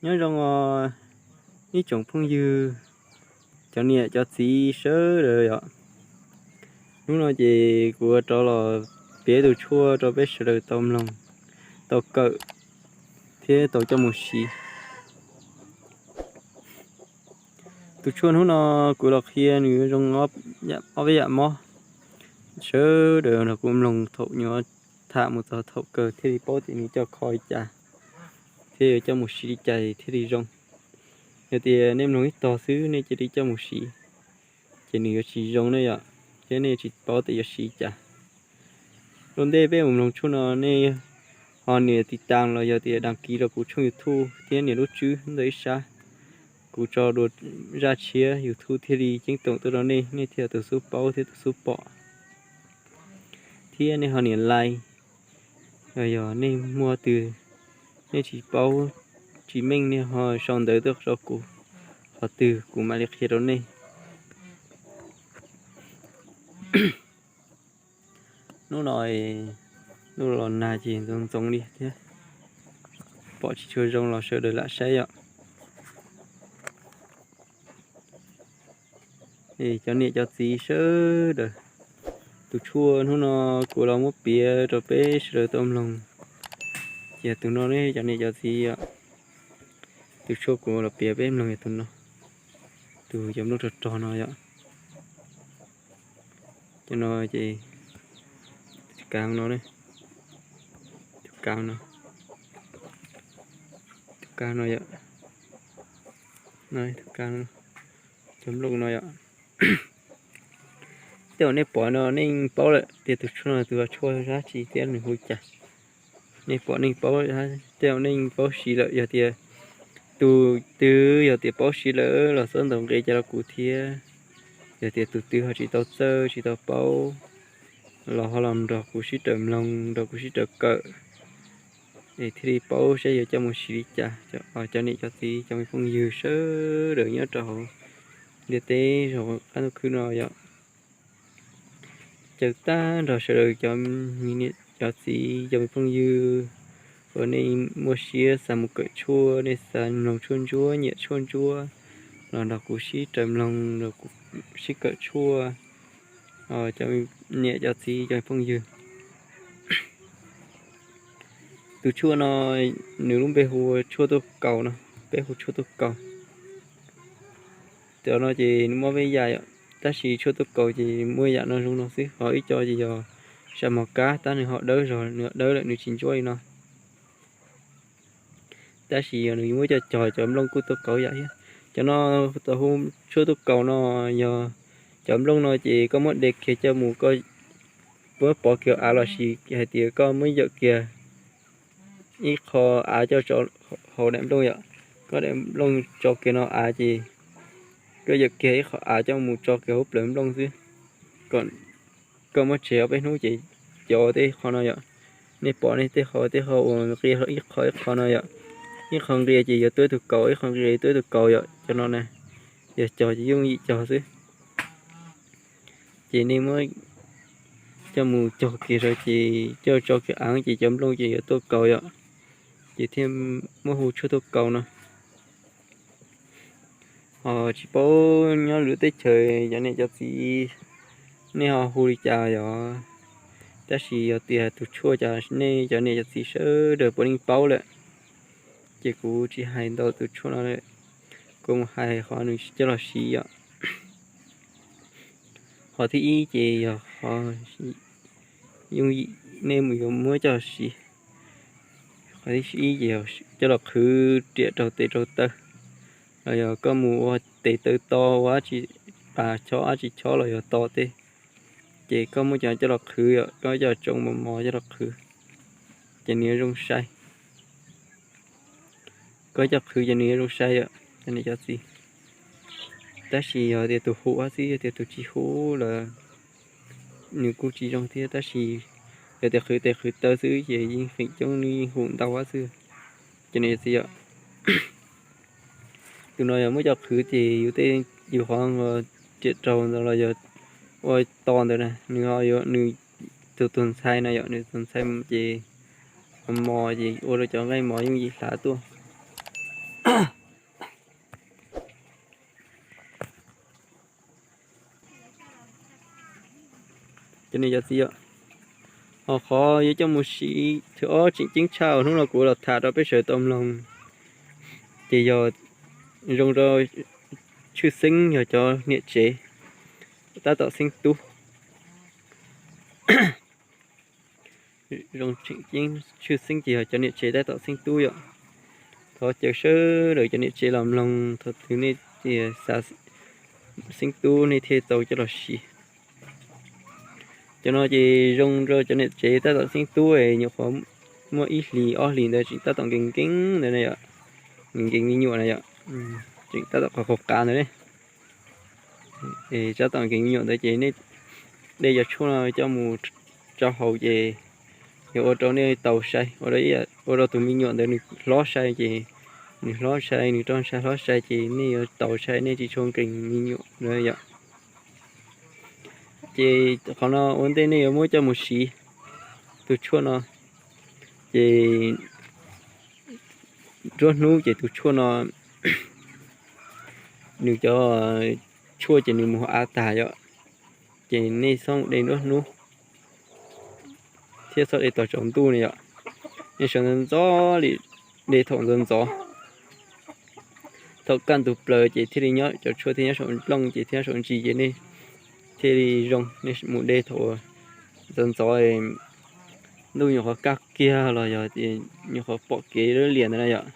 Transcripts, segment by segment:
Nyob zoo os ib tsoom phooj ywg, cov niam cov txiv sawv daws yom. Hnub no ces kuv rov los piav tus tshuaj rau peb sawv daws tau mloog, tau kawm thiab tau coj mus siv. Tus tshuaj hnub no kuv los qhia nws zoo ob peb yam mob. Sawv daws nrog kuv mloog thaum nyuam tham mus txog thaum kawg thiaj li paub tias nws coj kho li cas thiab yuav coj mus siv li cas thiaj li zoo. Yog tias nej mloog ib tog xwb nej cia li coj mus siv, ces nws yuav tsis zoo ne yom, thiab nej tsis paub tias yuav siv li cas. Ua ntej peb mus mloog tshuaj no nej ho nias tiv tas los yog tias đăng ký rau kuv tshooj YouTube thiab nias lub tswb ntawm ib sab, kuv tso dua zaj tshiab YouTube thiaj li ceeb toom tuaj rau nej, nej thiaj tus xub paub thiab tus xub pom. Thiab nej ho nias like, yog nej muaj twg nej tsis paub tsis meej nej ho sau ntawv tuaj rau kuv, qhov twg kuv mam li qhia rau nej. Hnub no ntuj los nag ces ntxoov ntxoov li thiab, pom tsis tshua zoo los sawv daws lam saib yom. Cov niam cov txiv sawv daws, tus tshuaj hnub no kuv los muab piav rau peb sawv daws tau mloog. Ces tus no ne cov niam cov txiv, tus tshuaj kuv los piav peb mloog yog tus no, tus cov nplooj rog rog no yom. Cov no ces, tus kab no, tus kab no, tus kab no yom, tus kab, cov nplooj no yom. Tej zaum nej pom no nej paub lawm tias tus tshuaj no tus tshuaj dab tsi thiab nws hu cas. Nej pom nej paub, tej zaum nej paub siv lawm. Yog tias tus twg yog tias paub siv lawm los xob ntaus nqe rau kuv thiab. Yog tias tus twg ho tsis tau txawj tsis tau paub los ho los nrog kuv sib raws mloog, nrog kuv sib raws kawm, es thiaj li paub saib yuav coj mus siv li cas. Cov niam cov txiv cov me phooj ywg sawv daws nyob rau hauv ntiaj teb zog qab ntuj khwb no yom. Caw tag nrho sawv daws cov niam cov txiv cov me phooj ywg uas nej muaj siab xav mus kawm tshuaj, nej xav mloog tshuaj ntsuab, nyiam tshuaj ntsuab, los nrog kuv sib raws mloog, nrog kuv sib kawm tshuaj. Cov niam cov txiv cov me phooj ywg, tus tshuaj no nws lub npe hu ua tshuaj tuaj kaus no, peb hu tshuaj tuaj kaus. Cov no ces nws muaj peb yam yom, tab sis tshuaj tuaj kaus ces muaj yam no zoo no xwb, ho ib co ces yog sa mos kab tab nws ho dawb zog, nws ho dawb lawm nws tsis ntsuab li no. Tab sis yog nws muab coj cog cov nplooj kuj tuaj kaus yam thiab. Cov no tau hu tshuaj tuaj kaus no yog cov nplooj no ces koj muab de kiag coj mus, koj muab pov kiag hauv av los sis hais tias koj muab yawm kiag ib qho av coj tso hauv daim nplooj yom. Koj daim nplooj tso kiag no av ces koj yawm kiag ib qho av coj mus tso kiag hauv plawv nplooj xwb. Koj muab tseg ob peb hnub ces cov tej qho no yom. Nej pom nej tej qho tej qho uas nqia ib qho ib qho no yom. Ib qho nqia ces yuav tuaj ib tug kaus, ib qho nqia yuav tuaj ib tug kaus yom. Cov no na, yog cog ces yooj yim cog xwb. Ces nej muab coj mus cog kiag rau ces coj tso kiag av ces cov nplooj ces yuav tuaj kaus yom. Ces thiaj muab hu tshuaj tuaj kaus no. Ho tsis paub nyob lwm teb chaws cov niam cov txiv nej ho hu li cas yom. Tab sis yog tias tus tshuaj cov nej cov niam cov txiv sawv daws puav leej paub lawm, ces kuv tsis hais ntau tus tshuaj no lawm. Kuv mus hais qhov nws coj los siv yom. Qhov thib ib ces yog qhov yooj yim nej mus yuav muab coj los siv. Qhov thib ib ces coj los qhwv riam raug tes raug taw, los yog koj mus ua tes taw to, ua dab tsi, pas chob dab tsi chob los yog to tej, ces koj muab cov coj los qhwv, koj coj tsoov mos mos coj los qhwv, ces nws yuav zoo sai. Koj coj qhwv ces nws yuav zoo sai yom, cov niam cov txiv. Tab sis yog tias tus huv xwb, yog tias tus tsis huv lawm nws kuj tsis zoo thiab, tab sis yog tias qhwv tes qhwv taw xwb ces yeej feem coob nws yeej huv ntau xwb. Cov niam cov txiv yom, tus no yog muab coj qhwv ces yus tej, yus qhov riam raug ntawd los yog ua to ntawd na, nws ho yuav nws tus tus ntxhais no yom, nws tus ntxhais ces mos mos ces ua rau cov nqaij mos yooj yim hlav tuaj. Cov niam cov txiv, ho qhov yuav coj mus siv thib ob tseem ceeb tshaj hnub no kuv los tham rau peb sawv tau mloog, ces yog zoo rau Tshwj Xeeb yog cov niam tsev tab tom xeeb tub. Zoo tseem ceeb Tshwj Xeeb ces yog cov niam tsev tab tom xeeb tub yom. Thov caw sawv daws cov niam tsev los mloog, thaum twg nej xav xeeb tub nej thiaj tau coj los siv. Cov no ces zoo rau cov niam tsev tab tom xeeb tub, nyuam qhuav muaj ib hlis ob hlis ntawd tseem tab tom nkees nkees ntawd na yom, nkees nkees me nyuam na yom, tseem tab tom qhov qhov qav ntawd ne. Tab tom nkees me nyuam ntawd ces nej de cov tshuaj no coj mus rau haus ces yog ua rau nej tau sai, ua rau tus me nyuam ntawd nws hlob sai ces nws hlob sai, nws roj sai hlob sai ces nej yuav tau sai, nej tsis tshua nkees me nyuam na yom. Ces qhov no ua ntej nej yuav muab coj mus siv tus tshuaj no, ces nruab hnub ces tus tshuaj no nws cov tshuaj ces nws mus av tag yom. Ces nej txhob de nruab hnub thiab txhob de tog tsaus ntuj ne yom. Nej sawv ntxov ntxov li, de thaum ntxov ntxov, thaum kaj ntug plaws ces thiaj li nyob, cov tshuaj thiaj nyob saum nplooj ces thiaj nyob saum ntsis ces nej thiaj li zoo. Nej mus de thaum ntxov ntxov, ntuj nyuam qhuav kaj kiag los yog tias nyuam qhuav pom kev lawm liam ntawd na yom,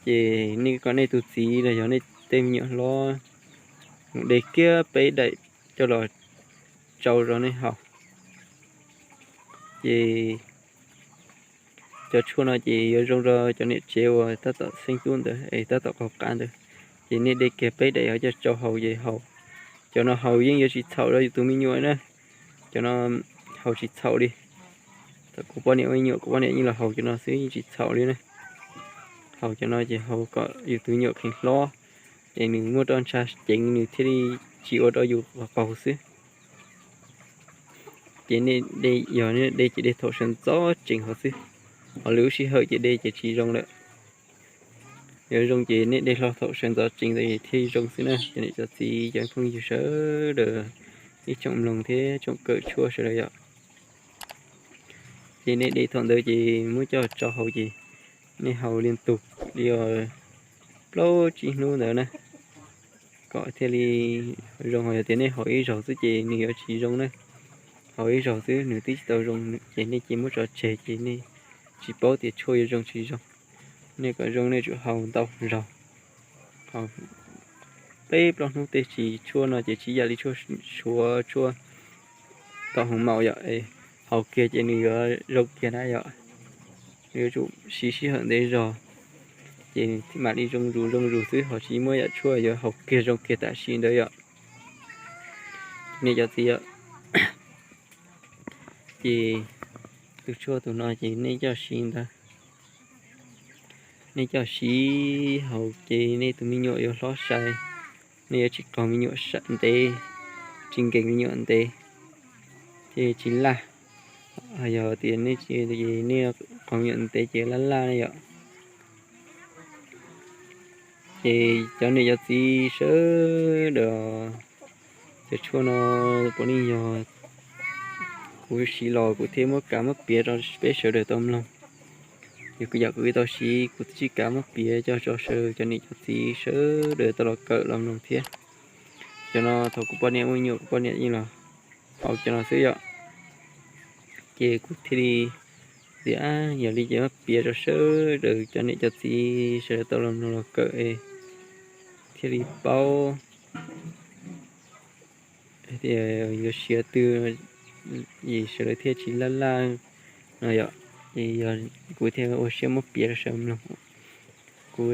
ces nej kom nej tus txiv los yog nej tej me nyuam hlob mus de kiag peb daim coj los tsau rau nej haus. Ces cov tshuaj no ces yuav zoo rau cov niam tsev uas tab tom xeeb tub ntawd es tab tom qaug qav ntawd, ces nej de kiag peb daim coj tsau haus ces haus. Cov no haus yeej yuav tsis txhaum rau yus tus me nyuam na. Cov no haus tsis txhaum li. Thaum kuv poj niam ua me nyuam, kuv poj niam yeej los haus cov no xwb yeej tsis txhaum li na. Haus cov no ces haus kom yus tus me nyuam kheev hlob, ces nws muaj roj ntsha ceev nws thiaj li tsis ua rau yus qaug xwb. Ces nej de, yog nej de ces de thaum sawv ntxov tsees hov xwb, ho lwm lub sij hawm ces de ces tsis zoo lawm. Yuav zoo ces nej de hlo thaum sawv ntxov tsees ntawd thiaj zoo xwb na cov niam cov txiv cov phooj ywg sawv daws, ib tsoom mloog thiab tsoom kawm tshuaj sawv daws yom. Ces nej de thaum ntawd ces muab coj tsau haus ces nej haus li ntug li plaub tsib hnub ntawd na, kom thiaj li zoo. Ho yog tias nej haus ib zaug xwb ces nws yuav tsis zoo na. Haus ib zaug xwb nws twb tsis tau zoo ces nej cia muab tso tseg ces nej tsis paub tias tshuaj yuav zoo tsis zoo. Nej kom zoo nej tsum haus ntau zaug, haus peb plaub hnub tej tsis tshuaj no ces tsis yam li tshuaj suav tshuaj tau hoo maum yom. Haus kiag ces nws yuav zoo kiag na yom. Nws yuav tsum siv sij hawm ntev zog ces mam li zoo zus zoo zus xwb, ho tsis muaj yam tshuaj yuav haus kiag zoo kiag tam sim ntawd yom. Nej cov txiv, ces tus tshuaj tus no ces nej coj siv ntawd, nej coj siv haus ces nej tus me nyuam yuav hlob sai, nej yuav tsis qaug me nyuam ntev, tsis nkees me nyuam ntev, thiaj tsis laj. Yog tias nej tsis, nej qaug me nyuam ntev ces laj laj ne yom. Ces cov niam cov txiv sawv daws, cov tshuaj no puav leej yog kuv siv los kuv thiaj muab kav muab piav rau peb sawv daws tau mloog. Yog kuv yam kuv tau siv kuv twb tsis kav muab piav coj rau sawv daws cov niam cov txiv sawv daws tau los kawm los mloog thiab. Cov no thaum kuv poj niam ua me nyuam kuv poj niam yeej los haus cov no xwb yom. Ces kuv thiaj li tias yog li ces muab piav rau sawv daws cov niam cov txiv sawv daws tau los mloog los kawm es thiaj li paub, yuav siv twg es sawv daws thiaj tsis laj laj no yom. Es yog kuv thiaj ua siab muab piav rau sawv daws mloog. Kuv,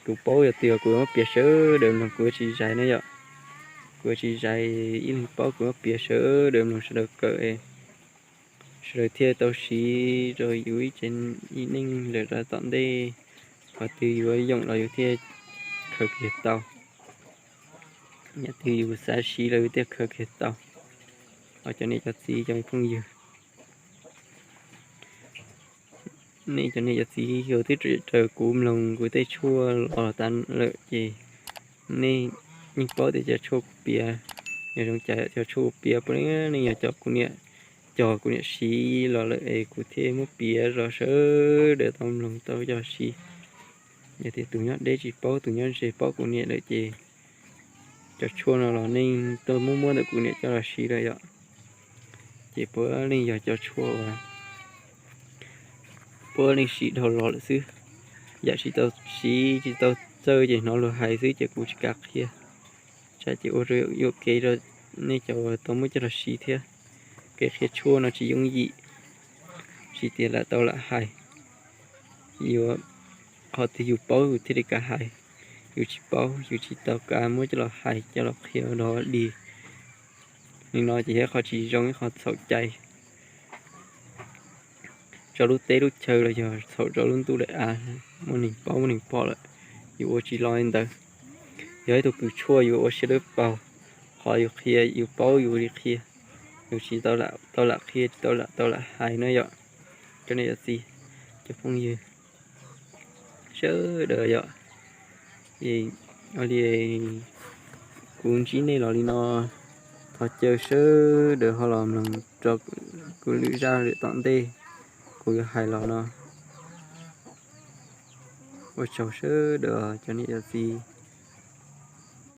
kuv paub yog tias kuv muab piav sawv daws mloog kuv yuav tsis zais na yom. Kuv yuav tsis zais, ib leeg paub kuv muab piav sawv daws mloog sawv daws kawm, sawv daws thiaj tau siv rau yus ib tsev ib neej lawm rau tom ntej. Qhov twg yuav yoom los yus thiaj khaws kiag tau, yam twg yus xav siv los yus thiaj khaws kiag tau. Ho cov niam cov txiv cov phooj ywg, Nej cov niam cov txiv uas twb raws kuv mloog kuv tej tshuaj los tas lawm ces nej yeej paub tias cov tshuaj kuv piav yog zoo cas. Cov tshuaj kuv piav puav leej yog cov kuv niam cog kuv niam siv los lawm es kuv thiaj muab piav rau sawv daws tau mloog tau coj siv. Yog tias tus nyob deb tsis paub, tus nyob ze paub kuv niam lawm ces cov tshuaj no los nej tuaj muab muab ntawm kuv niam coj los siv lawm yom. Ces puav leej yog cov tshuaj uas puav leej siv dhau los lawm xwb. Yam tsis tau siv tsis tau txawj ces hnov luag hais xwb ces kuv tsis kam qhia. Tsam ces ua rau yuam kev rau nej cov uas tau muab coj los siv thiab. Kev qhia tshuaj no tsis yooj yim, tsis tias lam tau lam hais. Yuav qhov twg yus paub yus thiaj li kam hais, yus tsis paub yus tsis tau kam muab coj los hais coj los qhia ua dog dig. Nim no ces yog ib qho tsis zoo ib qho txhaum cai rau lub teb lub chaw los yog txhaum rau lub ntuj daim av, muaj neeg paub muaj neeg pom lawm yus ua tsis los li ntawd. Yog ib tug kws tshuaj yus ua siab dawb paug, qhov yus qhia yus paub yus li qhia, yus tsis tau lam qhia tsis tau lam tau lam hais na yom. Cov niam cov txiv, cov phooj ywg sawv daws yom, ua li kuv ntsib nej los li no, thov caw sawv daws ho los mloog rau kuv lwm zaj lwm tom ntej kuv yuav hais los no. Ua tsaug sawv daws cov niam cov txiv.